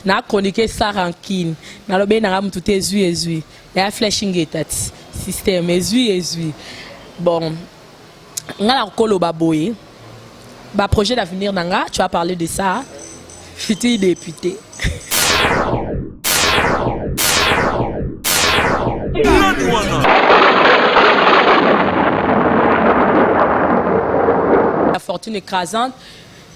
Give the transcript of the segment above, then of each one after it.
Na chroniquer sans rancune. Nalobeli na nga mutu te ezui ezui. Ya flèche ingeta ti. Système ezui ezui. Bon, nga na koloba boye. Ba projet d'avenir na nga, tu as parlé de ça. Futur député. La fortune écrasante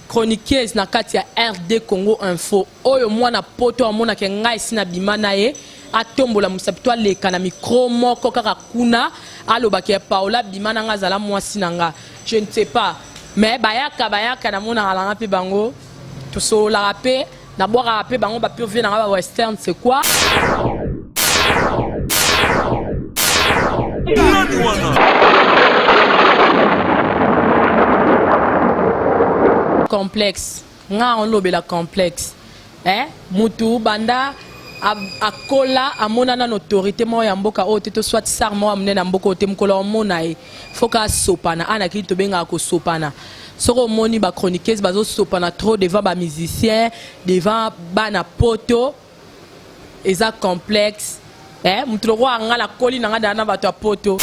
chroniqueuse na kati ya RD Congo Info oyo mwana poto amonaka ngai esi na bima na ye atombola mosapi to aleka na micro moko kaka kuna alobaka ya Paola bima na nga azala mwasi na nga je ne sais pas mais bayaka bayaka namonaka nanga mpe bango tosololaka mpe nabwakaka mpe bango ba pure vie na nga ba western c'est quoi. Complexe nga olobela complexe eh mutu banda akola amona nano autorité moko ya mboka oyo te to soit sar moko ya monene ya mboka oyo te mokolo omona ye faut ka asopana ana kini tobengaka kosopana soki omoni ba chroniqueuse bazosopana trop devant ba musiciens devant bana poto eza complexe eh mutu lokola nga nakoli na nga daa na bato ya poto.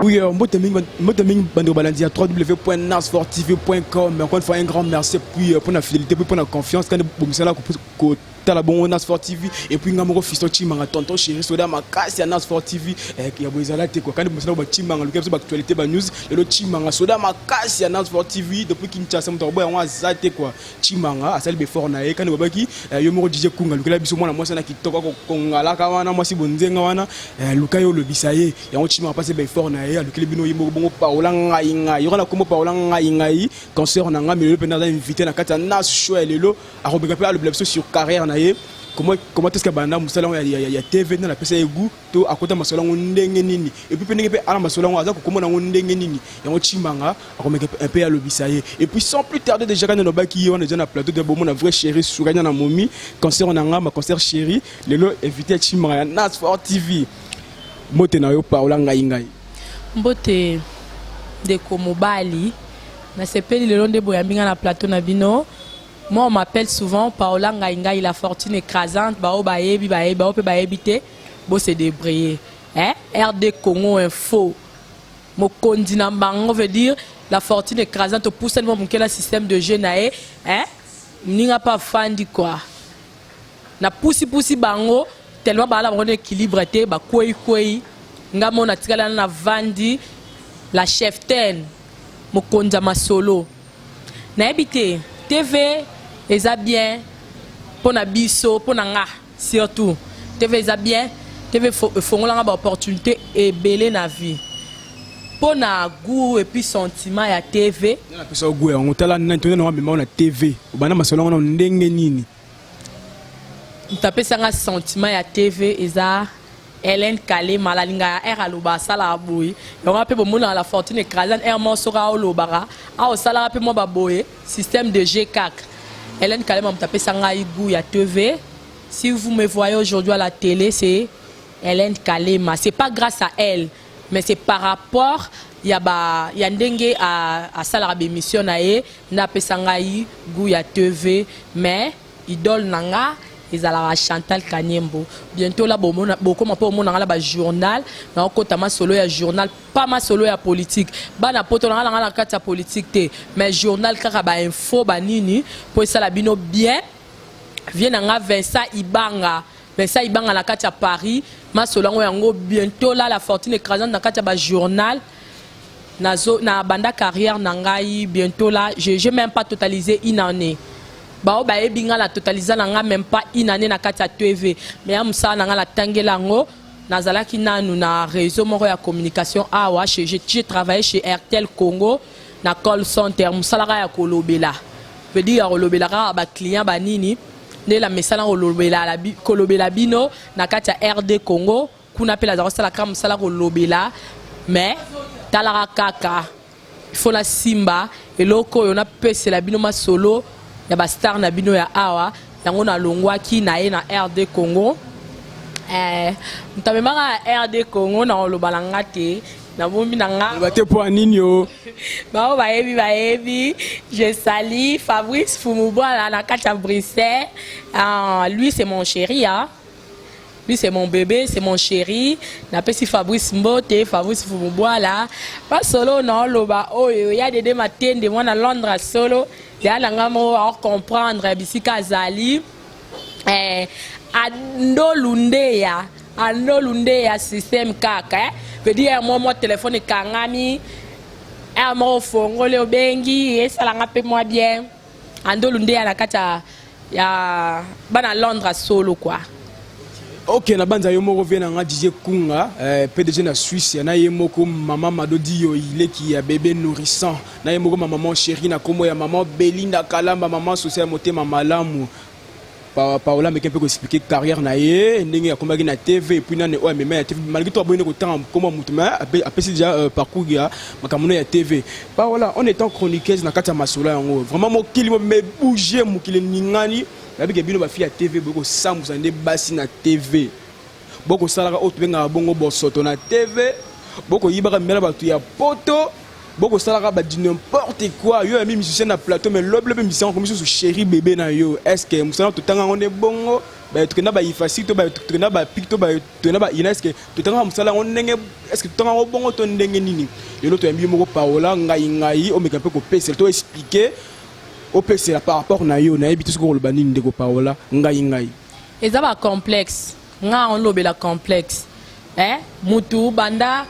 Oui, mbote mingi, mbote mingi bandeko balandi ya www.nasfortv.com. Encore une fois, un grand merci puis pour la fidélité, puis pour la confiance. Quand bomisala kotala bongo Nasfort TV et puis nga moko fiston Chimanga tonton chéri soda makasi ya Nasfort TV ya boye ezala te quoi. Quand bomisala ba Chimanga luka biso ba actualité ba news lelo Chimanga soda makasi ya Nasfort TV depuis Kinshasa moto akoboya yango aza te quoi. Chimanga asali befort na ye quand babaki yo moko DJ Kunga lukela biso mwana mwasi na kitoko akokongalaka wana mwasi bonzenga wana luka yo olobisa ye yango Chimanga apasi befort na ye alukeli bino ye moko bongo Paola ngai ngai yoka na kombo Paola ngai ngai concert na ngai mais lelo mpenza aza invité na kati ya Nas show ya lelo akobeka mpe alobela biso sur carrière na ye comment comment est-ce que abanda mosala yango ya, ya, ya TV nde napesa ye goût to akota masolo yango ndenge nini et puis mpe ndenge mpe ala masolo yango aza kokomona yango ndenge nini yango Chimanga akomeka mpe alobisa ye et puis sans plus tarder déjà kana nalobaki ye wana déjà na plateau de bomona vrai chéri Sourania na momi concert na nga ma concert chéri lelo invité ya Chimanga ya Nas Fort TV mbote na yo Paola ngai ngai. Mbote ndeko mobali, nasepeli lelo nde boyambi nga na plateau na bino. Moi on m'appelle souvent Paola Ngai Ngai la fortune écrasante, ba oyo bayebi bayebi, ba oyo pe bayebi te bo se débrouiller. Eh RD Congo info mokonzi na bango veut dire la fortune écrasante opusani mwa moke na système de jeu na ye eh moninga pe afandi quoi. Na pusi pusi bango tellement ba na bango na equilibre te ba kweyi kweyi nga moko na tikali wana na vandi la cheftaine mokonzi ya masolo nayebi te TV eza bien pona biso pona nga surtout TV eza bien TV efongola nga ba opportunite ebele na vie pona gout et puis sentiment ya TV. Nani apesa yo gout yango tala nani to nani amema yo na TV obanda masolo yango nanu ndenge nini? Moto apesa nga sentiment ya TV eza Hélène Kalema nalingaka heure aloba asalaka boye yango wana pe bomonaka la fortune écrasante heure moko soki aolobaka aosalaka pe mwa ba boye système de jeu kaka Hélène Kalema moto apesa ngai goût ya TV si vous me voyez aujourd'hui à la télé c'est Hélène Kalema c'est pas grâce à elle mais c'est par rapport ya ba ya ndenge asalaka ba émission na ye nde apesa ngai goût ya TV mais idole na nga ezalaka Chantal Kanyembo bientôt là bomona bokoma po omona nga na ba journal na okota masolo ya journal pas masolo ya politique bana poto na nga na nga na kati ya politique te mais journal kaka ba info ba nini po esala bino bien vie na nga Vincent Ibanga Vincent Ibanga na kati ya Paris masolo yango yango bientôt là la fortune écrasante na kati ya ba journal nazo na banda carrière na ngai bientôt là je j'ai même pas totalisé une année bao bayebi nga na totalisa na nga même pas une année na kati ya TV mais ya mosala na nga natangela yango nazalaki nanu na réseau moko ya communication awa chez j'ai travaillé chez Airtel Congo na call center mosala kaka ya kolobela veut dire ya kolobela kaka ba client ba nini nde na mesana kolobela kolobela bino na kati ya RD Congo Kuna pe naza kosala kaka musala kolobela mais talaka kaka il faut nasimba eloko oyo napesela bino masolo ya ba star na bino ya awa yango nalongwaki naye na RD Congo. Eh, moto amemaka ya RD Congo na oloba na nga te, nabombi na nga. Oloba te mpo ya nini o? Bango bayebi, bayebi. Je salue Fabrice Fumubwala na kati ya Bruxelles. Ah, lui c'est mon chéri, hein. Lui c'est mon bébé, c'est mon chéri. Napesi Fabrice mbote, Fabrice Fumubwala. Masolo na oloba oyo ya Dede Matende mwana Londres solo. Ya na nga mo a comprendre bisika azali. Eh, Andolu Ndeya, Andolu Ndeya système kaka eh. Veut dire moi moi téléphone ekangami. Eh moko ofongoli obengi esalanga mpe mwa bien. Andolu Ndeya na kati ya bana Londres solo quoi. Ok, na banza yo moko vie na nga Didier Kunga, PDG na Suisse, na ye moko mama Mado Dio ileki ya bébé nourrissant, na ye moko ma maman chérie na kombo ya maman Belinda Kalamba, maman sociale motema malamu. Paola meke mpe koexpliquer carrière na ye ndenge akomaki na TV et puis nani oyo amema ya TV, malgré tout aboyini kotanga kombo mutu, mais apesi déjà parcours ya makambo ya TV. Paola, en étant chroniqueuse na kati ya masolo yango, vraiment mokili mo me bouger, mokili ningani. Nabike bino bafille ya TV bokosambusa nde basi na TV, bokosalaka oyo tobengaka bongo bosoto na TV, bokoyibaka mibala bato ya poto, bokosalaka ba du n'importe quoi. Yo yami musicien na plateau, mais lobi lobi musicien komi susu chéri bébé na yo. Est ce que mosala totanga yango nde bongo? Tokenda baifasi to tokenda bapik to tokenda baina, est ce que totangaka mosala yango ndenge? Est ce que totanga yango bongo to ndenge nini? Lelo toyambi yo moko Paola Ngai Ngai, omeka mpe kopesela to expliquer, opesela par rapport na yo. Nayebi te soki okoloba nini, ndeko Paola Ngai Ngai. Eza bacomplexe. Nga olobela complexe, eh? Mutu banda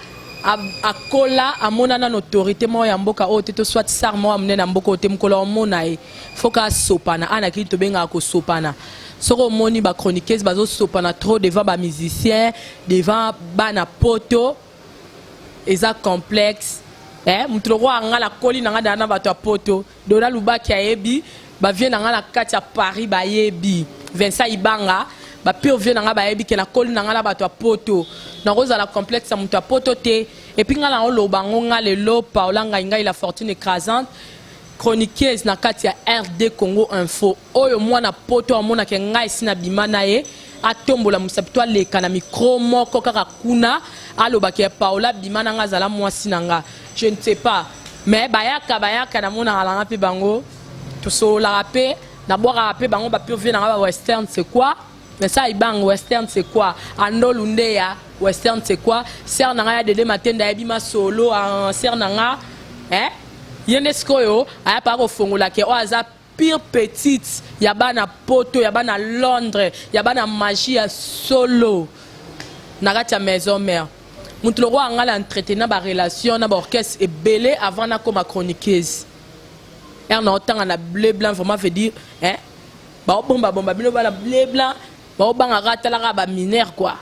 akola amona nano autorité moko ya mboka oyo te, to soit star moko ya monene ya mboka oyo te. Mokolo omona ye, foka asopana. Ana kini tobengaka kosopana. Soki omoni bachroniqueuse bazosopana trop devant bamusicien, devant bana poto, eza complexe, eh? Mutu lokola nga, nakoli na nga daa na bato ya poto. Dona Lubaki ayebi bavie na nga na kati ya Paris, bayebi Vincent Ibanga, bapire vie na nga, bayebi ke nakoli na nga na bato ya poto. Nakozala complexe ya moto ya poto te. Et puis nga na oloba ngo, nga lelo Paola Ngai Ngai, la fortune écrasante, chroniqueuse na kati ya RD Congo Info, oyo mwana poto amonaka ngai esi na bima na ye, atombola mosapi to aleka na micro moko kaka kuna, alobaka ya Paola bima na nga, azala mwasi na nga. Je ne sais pas, mais bayaka, bayaka, namonaka nanga mpe bango, tosololaka mpe, nabwakaka mpe bango bapure vie nanga. Ba western c'est quoi? Mais ça ibang western c'est quoi? Andolu Ndeya western c'est quoi? Sœur na nga ya Dede Matenda ayebi masolo. Sœur na nga, eh? Ye nde sikoyo aya pa kofongola ke oyo aza pire petite ya bana poto, ya bana Londres, ya bana magie ya solo na kati ya maison mère. Moto lokola nga na entretenir barelation na baorchestre ebele avant nakoma chroniqueuse. Ere na otanga na bleu blanc, vraiment veut dire, hein, baobombabomba bino bana bleu blanc, baobangaka atalaka baminere quoi.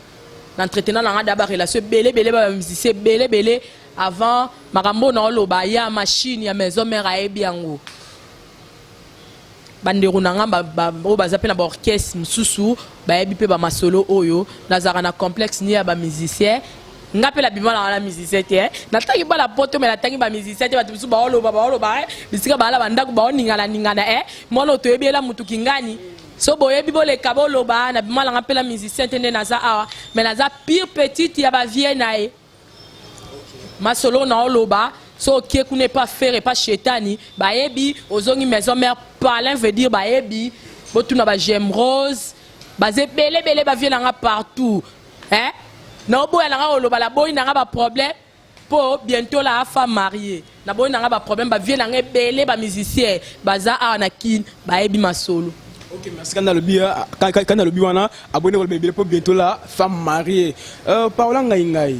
Na entretenir na nga da barelation ebele ebele, bamusicien ebele ebele avant makambo na oloba ya machine ya maison mère ayebi yango. Bandeko na nga oyo baza mpe na baorchestre mosusu bayebi mpe bamasolo oyo. Nazalaka na complexe ni ya bamusicien. Nga mpe nabima nanga na musicien te. Natangi bana poto, me natangi bamusicien te. Bato mosusu baoloba, baoloba bisika baala bandako, baoningana-ningana e mwana oyo toyebi ela mutu kingani. So boyebi, boleka boloba. Nabima nanga mpe na musicien te. Nde naza awa, me naza pire petite ya bavie na ye. Masolo na oloba, so okie kuna epa Ferre, epa Shetani, bayebi. Ozongi maison mère, palin veut dire bayebi. Botuna ba Gem Rose, baza ebele ebele, bavie nanga partout, hein? Naoboya nanga koloba, naboyi nanga baproblème mpo bientôt la femme mariée. Naboyi nanga baproblème. Bavie nanga ebele, bamusicien baza awa na Kine, bayebi masolo. Ok, merci. Quand nalobi wana, abonné koloba ebele mpo bientôt la femme mariée. Paola Ngai Ngai,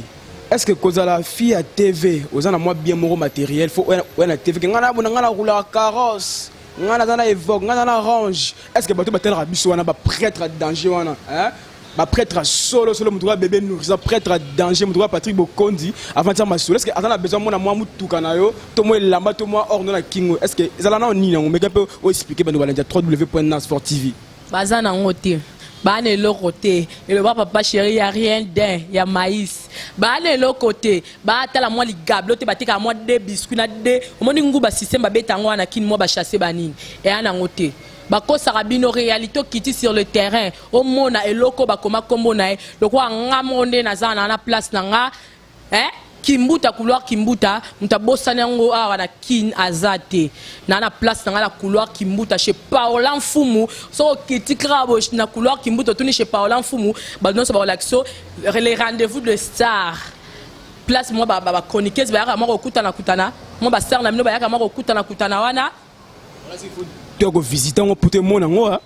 est ce que kozala fille ya TV, oza na mwa bien moko matériel, faut oya na TV ke ngai nabona, ngai naroulaka carrosse, ngai naza na Evoque, ngai naza na Range? Est ce que bato batelaka biso wana, baprêtre ya danger wana, hein? Baprêtre solo solo, moto kaka bébé nourrissant, prêtre ya danger, moto kaka Patrick Bokondi avant tia masolo, est ce que aza na besoin mona mwa mutuka na yo to mwa elamba to mwa or no na kingo? Est ce que ezala nao nini yango? Meka mpe oexpliquer bando balandi ya 3w nasfor TV. Baza nango te, baa na eloko te. Eloba papa chéri ya rien d'un ya maïs, baa na eloko te. Baatala mwa ligablo te, batekaka mwa de biscuit na de omoni nguba système, babeta yango wana kini mwa bachasse banini eya nango te. Bakosaka bino, réalité okiti sur le terrain, omona eloko bakoma nkombo na ye. Lokola nga moko nde naza na place na nga, eh? Kimbuta, couloir Kimbuta, moto abosani yango awa na Kin aza te. Na place na nga na couloir Kimbuta, chez Paola Mfumu. Soki okiti kaka boye na couloir Kimbuta, otuni chez Paola Mfumu, bato nyonso bakolakisa les rendez-vous de star, place mwa bachroniqueuse bayaka mwa kokutana kutana, mwa bastar na bino bayaka mwa kokutana kutana wana. To kovisite yango po temona yango.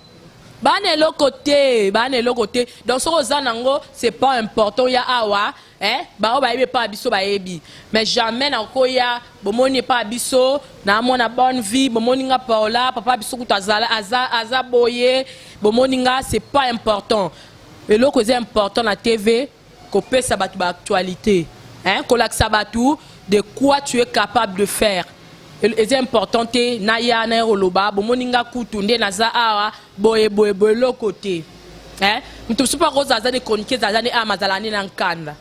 Bana eloko te, bana eloko te. Donc soki oza nango, c'est pas important ya awa, eh? Bao bayebi epa ya biso, bayebi, mais jamais nakoya. Bomoni epa ya biso naamona bonne vie, bomoni nga Paola, papa biso kutu azala aza, aza boye, bomoni nga, c'est pas important. Eloko eza important na TV, kopesa bato baactualité, hein? Kolakisa bato de quoi tu es capable de faire. Eza important te naya na ye koloba bomoni nga kutu nde naza awa boye boye boye, eloko te, hein? Moto mosusu mpo akozala aza ne chroniqueuse, aza ne ama, azala nde na nkanda,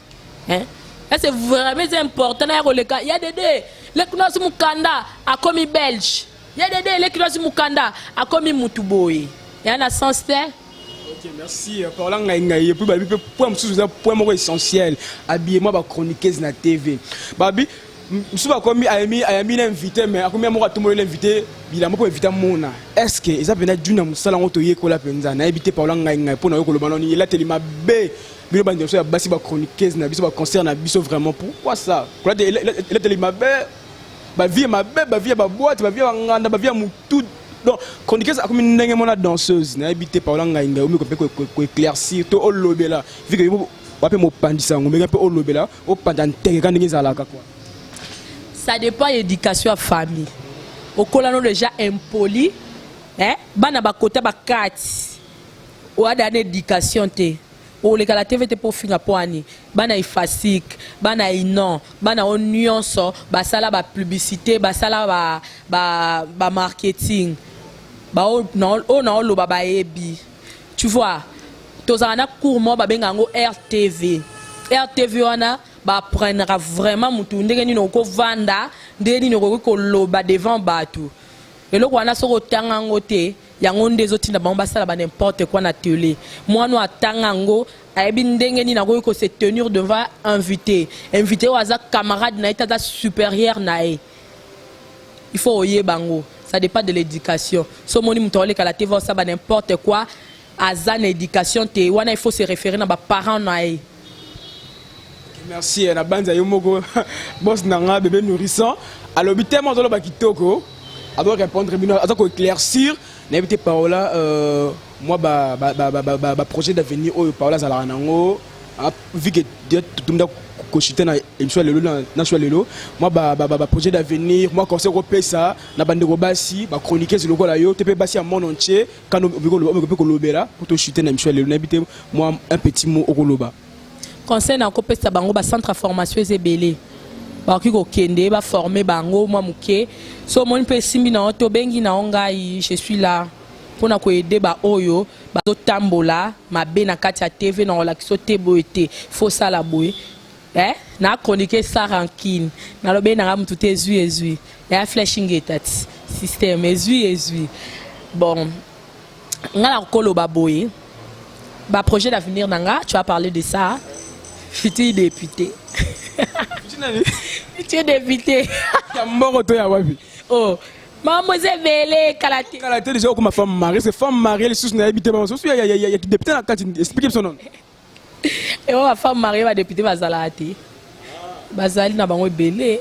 hein? Est-ce vraiment eza important naya koleka ya dede leki noasi mokanda akomi belge, ya dede leki noasi mokanda akomi mutu boye, ya na sens te? Ok, merci. Paola Ngai Ngai. Et puis, babi, point mosusu eza point moko essentiel. Habillement ba chroniqueuse na TV. Babi, mosusu bakomi ayambi na invité, mais akomi moko atomboli na invité bilamba mpo invité amona. Est ce que eza mpenza dû na mosala yango toyekola mpenza? Nayebi te, Paola Ngai Ngai, mpo na yo koloba nani elateli mabe bino bandeko biso ya basi, bachroniqueuse na biso, baconcert na biso, vraiment, pourquoi ça? Kolata elateli mabe, bavie mabe, bavie ya baboite, bavie ya banganda, bavie ya motu. Donc chroniqueuse akomi ndenge mona danseuse. Nayebi te, Paola Ngai Ngai, omi mpe koéclaircir to olobela, vu que wape mopandisa yango, ndenge mpe olobela, opanza nteke ka ndenge ezalaka quoi. Ça dépend ya éducation ya famille. Okola no déjà impoli, eh? Bana bakota bakati oada na éducation te, oleka na TV te mpo ofinga mpo ani bana ifasik, bana inon, bana oyo nyonso basala bapublicité, basala bamarketing, ba oyo na oloba bayebi. Tu vois, tozala na cours moko babenga yango RTV. RTV wana baapprendraka vraiment mutu ndenge nini okovanda, ndenge nini okoki koloba devant bato. Eloko wana, soki otanga yango te, yango nde ezotinda bango basala ba n'importe quoi na télé. Mwana oyo atanga yango ayebi ndenge nini akoki kose tenir devant invité, invité oyo aza camarade na ye te, aza supérieur na ye. Il faut oyeba yango, ça dépend de l'éducation. So omoni moto aoleka la TV, osala ba n'importe quoi, aza na éducation te wana, il faut se référer na baparent na ye. Merci na banza yo moko, boss na nga bébé nourrisson. Alobi tellement azoloba kitoko, azo répondre bino, aza koéclaircir. Nayebi te, Paola, moi baprojet d'avenir oyo Paola azalaka nango, vu que tumda kochite na émission ya lelo, na show ya lelo, mwa baprojet d'avenir, mwa conseil okopesa na bandeko basi bachroniqueuse lokola yo te, mpe basi ya monde entier, kando omeki mpe kolobela po tochite na émission ya lelo. Nayebi te, mwa un petit mot okoloba. Conseil na kopesa bango, bacentre ya formation eza ebele, bakoki kokende baforme bango mwa moke. So omoni mpe esimbi na yo te, obengi na yo ngai, je suis là mpona koaider baoyo bazotambola mabe na kati ya TV. Na kolakisa te boye te, faut sala boye, eh? Na chronique sans rancune, nalobi nanga mutu te, ezwi ezwi ya flèche ngeta ti système ezwi ezwi. Bon, nga na koloba boye, baprojet d'avenir na nga, tu as parlé de ça, futur député, futur député. Ya mboko to ya wapi? Oh, makambo eza ebele, kala te. Kala te déjà okoma femme mariée. C'est femme mariée lisusu, nayebi te, mosusu ya député na kati, explique biso nono. Ewa bafemme mariée, badéputé bazalaka te, bazali na bango ebele.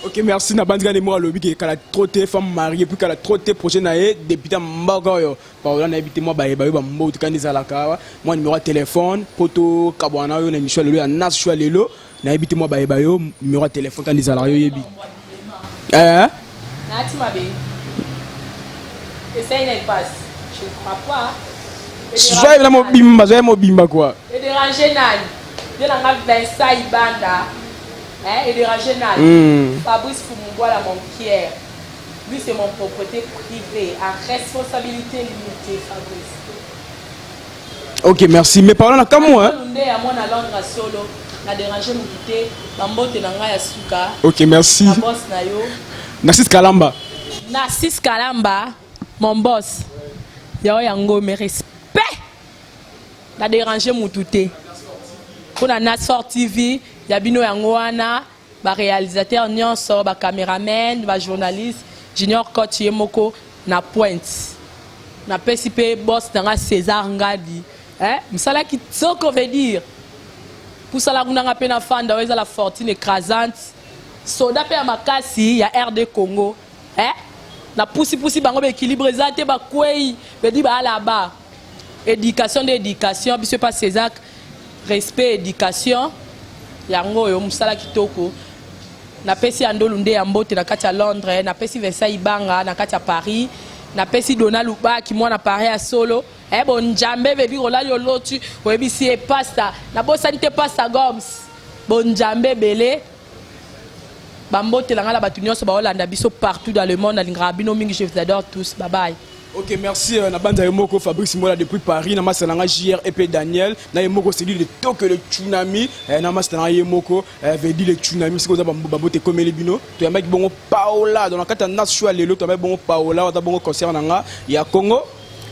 Ok, merci. Na bandika nde moko alobi ke kala trop te femme mariée, puis kala trop te projet na ye député ya mboka oyo. Paola, nayebi te, mwa bayeba yo bambote kandi ezalaka awa, mwa numéro ya téléphone po tokabwana oyo na émission ya lelo ya nas show ya lelo. Nayebi te, mwa bayeba yo numéro ya téléphone kandi ezalaka, yo yebi. Naati mabe esali na epasi, je ne crois pas. Zwa na mobimba, zwa mobimba quoi. Edérange nani? Nde nanga Vincent Ibanda, hein, edérange nani? Fabrice Fumungwala, mon Pierre, lui c'est mon propriété privée à responsabilité limitée, Fabrice. Ok, merci. Mais Paola, na kamwa, hein? Nde ya mwana Londres solo na dérange motu te, bambote na ngai ya suka. Ok, merci. Na boss na yo. Narcisse Kalamba. Narcisse Kalamba, mon boss. Yao yango mais respect na déranger mutu te. Pona Nasfor TV ya bino yango wana ba réalisateur nyonso, ba cameraman, ba journaliste, Junior Coach ye moko na pointe. Napesi pe boss na nga César Ngadi. Eh, mosala kitoko veut dire. Pusala kuna nga pe na fanda oyo eza la fortune écrasante. Soda pe ya makasi ya RD Congo. Eh? Na pusi pusi bango ba équilibre eza te ba kwei, veut dire ba là-bas. Éducation de éducation biso pa César respect éducation yango oyo mosala kitoko. Napesi Andolu nde ya mbote na kati ya Londres, napesi Vincent Ibanga na kati ya Paris, napesi Dona Lubaki mwana Paris ya solo. Eh bon Njambe veut dire olali oloti oyebisi ye pasta nabosani te pasta Goms bon Njambe ebele bambote na ngai na bato nyonso baolanda biso partout dans le monde nalingaka bino mingi, je vous adore tous, bye bye. Ok, merci na banza yo moko Fabrice Mola depuis Paris, na masala nga JR et Daniel na ye moko c'est le Tokyo le tsunami, na masala nga ye moko veut dire le tsunami siko za bambote komeli bino to yambaki bongo Paola dans la kata na show lelo to yambaki bongo Paola wata bongo concert na nga ya Congo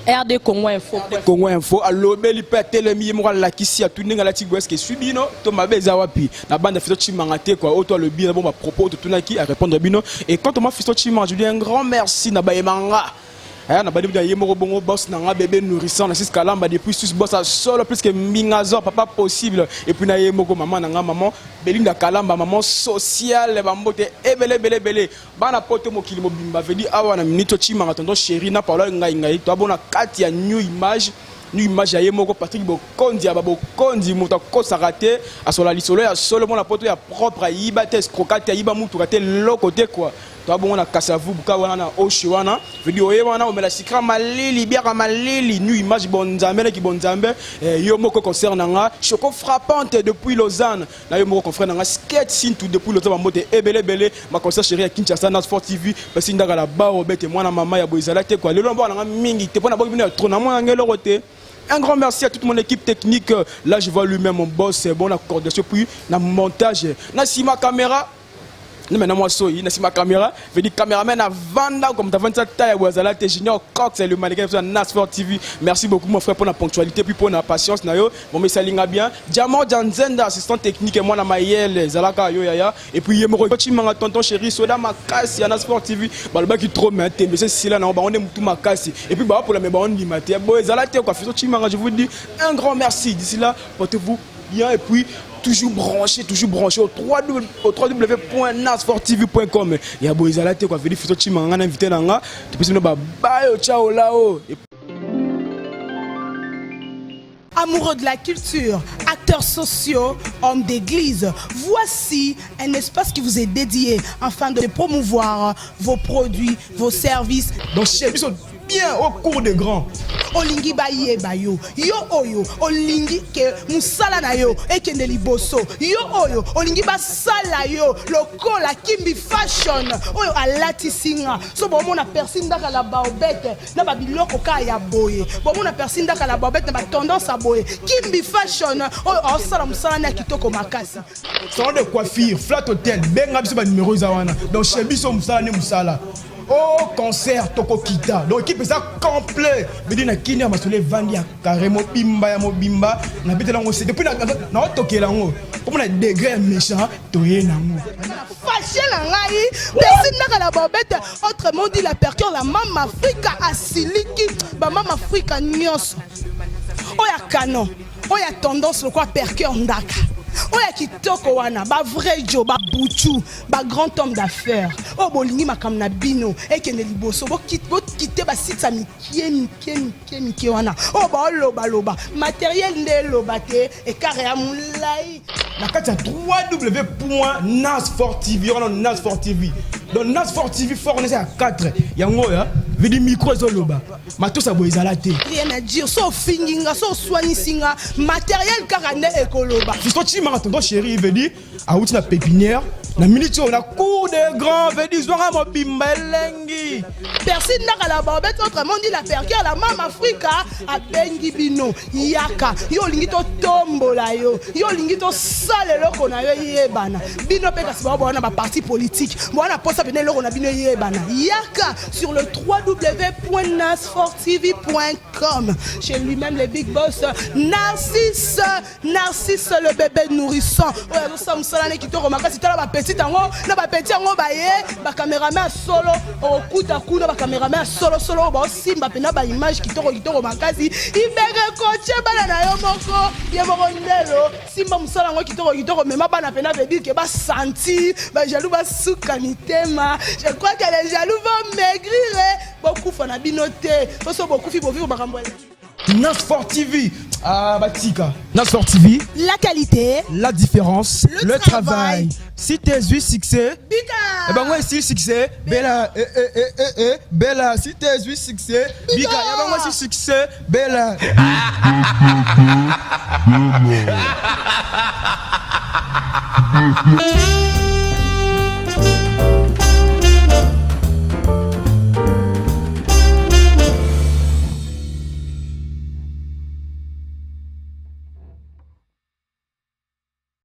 RD Congo Info. Congo Info alobeli pe atelemi ye moko alakisi atu ndenge alati boye eske eswi bino to mabe eza wapi na banda Fiston Tshimanga te quoi oyo to alobi na bon ba propos totunaki a répondre bino. Et quant à moi Fiston Tshimanga, je dis un grand merci na bayemanga. Eh, na bandi ye moko bongo boss na nga bébé nourrissant na sis kalamba depuis sus boss a solo plus que mbingazo papa possible. Et puis na ye moko maman na nga maman Belinda Kalamba, maman sociale bambote ebele ebele ebele bana poto mokili mobimba vedi awa na minute Tshimanga tonton chéri na Paola ngai ngai to abona kati ya new image, new image ya ye moko Patrick Bokondi ya babokondi moto akosaka te asola lisolo ya solo mona poto ya propre ayiba te escroka te ayiba mutuka te loko te quoi. To abongo na Kasavubu ka wana na Oshe wana vedi oye wana omela sikra malili biaka malili new image bon nzambe na ki bon nzambe yo moko concert na nga choco frappante depuis Lausanne na yo moko confrère na nga skate sintu depuis Lausanne bambote ebele ebele ma concert chérie ya Kinshasa na Sport TV parce ndaka la bao bete mwana mama ya boezala te quoi lelo mbona nga mingi te pona boki bino ya trop na mwana ngelo te. Un grand merci à toute mon équipe technique. Là, je vois lui-même mon boss, bon, la coordination, puis la montage. Na sima caméra, non, maintenant, moi, soy, na sima caméra, je dis caméraman à Vanda, comme t'as vendu sa taille, Wazala, t'es Junior Cox, le mannequin de Nas Sport TV. Merci beaucoup, mon frère, pour la ponctualité, puis pour la patience, nayo. Bon, mais ça linga bien. Diamant Janzenda, assistant technique, et moi, na Mayel, Zalaka, yo, yaya. Et puis, yemoro, Chimanga, tonton chéri, Soda, Makasi, Nas Sport TV. Bah, le bac, il trop, mais t'es, mais c'est si là, non, bah, on est tout Makasi. Et puis, bah, pour la, mais bah, on dit, mais bon, Zala, t'es, quoi, Fiston Tshimanga, je vous dis un grand merci. D'ici là, portez-vous bien et puis toujours branché au 3 W, au trois W point nas sport T V point com. Ya boye ezala te quoi, veli Fiston Tshimanga na invité na nga. Topesi bino ba bayo, ciao lao. Et Amoureux de la culture, acteurs sociaux, hommes d'église, voici un espace qui vous est dédié afin de promouvoir vos produits, vos services. Donc, chez biso bien au cours de grand. Olingi bayeba yo, yo oyo, olingi ke musala na yo ekende liboso, yo oyo, olingi basala yo lokola Kimbi Fashion oyo alatisi nga. So bomona Percy Ndaka la baobete na ba biloko ka ya boye. Bomona Percy Ndaka la baobete na ba tendance ya boye. Kimbi Fashion oyo osala musala na kitoko makasi. Salon de coiffure, Flat Hotel, benga biso ba numéro eza wana. Donc chez biso musala ne musala. Oh concert toko kita. Donc équipe eza complet. Bedi na kini ya masole vandi ya carré mobimba ya mobimba na betela ngo c'est depuis na na otokela ngo. Comme na degré ya méchant toye na ngo. Fâché na ngai, Percy Ndaka la bobette, autrement dit la percure la mama Afrika asiliki, ba mama Afrika nyonso. Oya canon, oya tendance lokwa percure Ndaka. Oya kitoko wana, ba vrai jo, ba buchu, ba grand homme d'affaires. Oyo bolingi makambo na bino ekende liboso, bokite ba sites ya mike mike mike mike wana. Oyo ba loba loba, matériel nde loba te, écart ya molai. Na kati ya trois W point Nas Sport TV, wana Nas Sport TV. Donc Nas Sport TV fort on est à 4. Yango ya, vidi micro ezoloba. Matosa boye ezala te. Rien à dire, so finginga, so swanisinga, matériel kaka nde ekoloba. Fiston Tshimanga tonton chéri, il veut dire awuti na pépinière na minute oyo na cour de grand veut dire zwanga mobimba elengi. Percy Ndaka la bobette, autrement dit la percure la mama Afrika abengi bino yaka yo olingi totombola yo, yo olingi tosala eloko na yo eyebana bino mpe kasi bao bawana ba parti politique bawana posa pene eloko na bino eyebana yaka sur le trois www.nasfortv.com chez lui-même le big boss Narcisse Narcisse le bébé nourrisson oyo azosala mosala ne kitoko makasi tala bapetit yango na bapetit yango baye bacameraman ya solo okokuta kuna bacameraman ya solosolo oyo baosimba mpena baimage kitoko kitoko makasi ibeke kotie bana na yo moko ye moko ndelo simba mosala yango kitoko kitoko mema bana mpena veut dire ke basentir bajaloux basuka mitema. Je crois que les jaloux vont maigrir. Bokufa na bino te po so bokufi bovivre makambo ya Nasfort TV. Ah, Batika. Nasfort TV. La qualité. La différence. Le travail. Si t'es eu succès. Bika. Eh ben, moi, si succès. Bella. Eh, eh, eh, eh, eh. Bella. Si t'es eu succès. Bika. Eh ben, moi, si succès. Bella.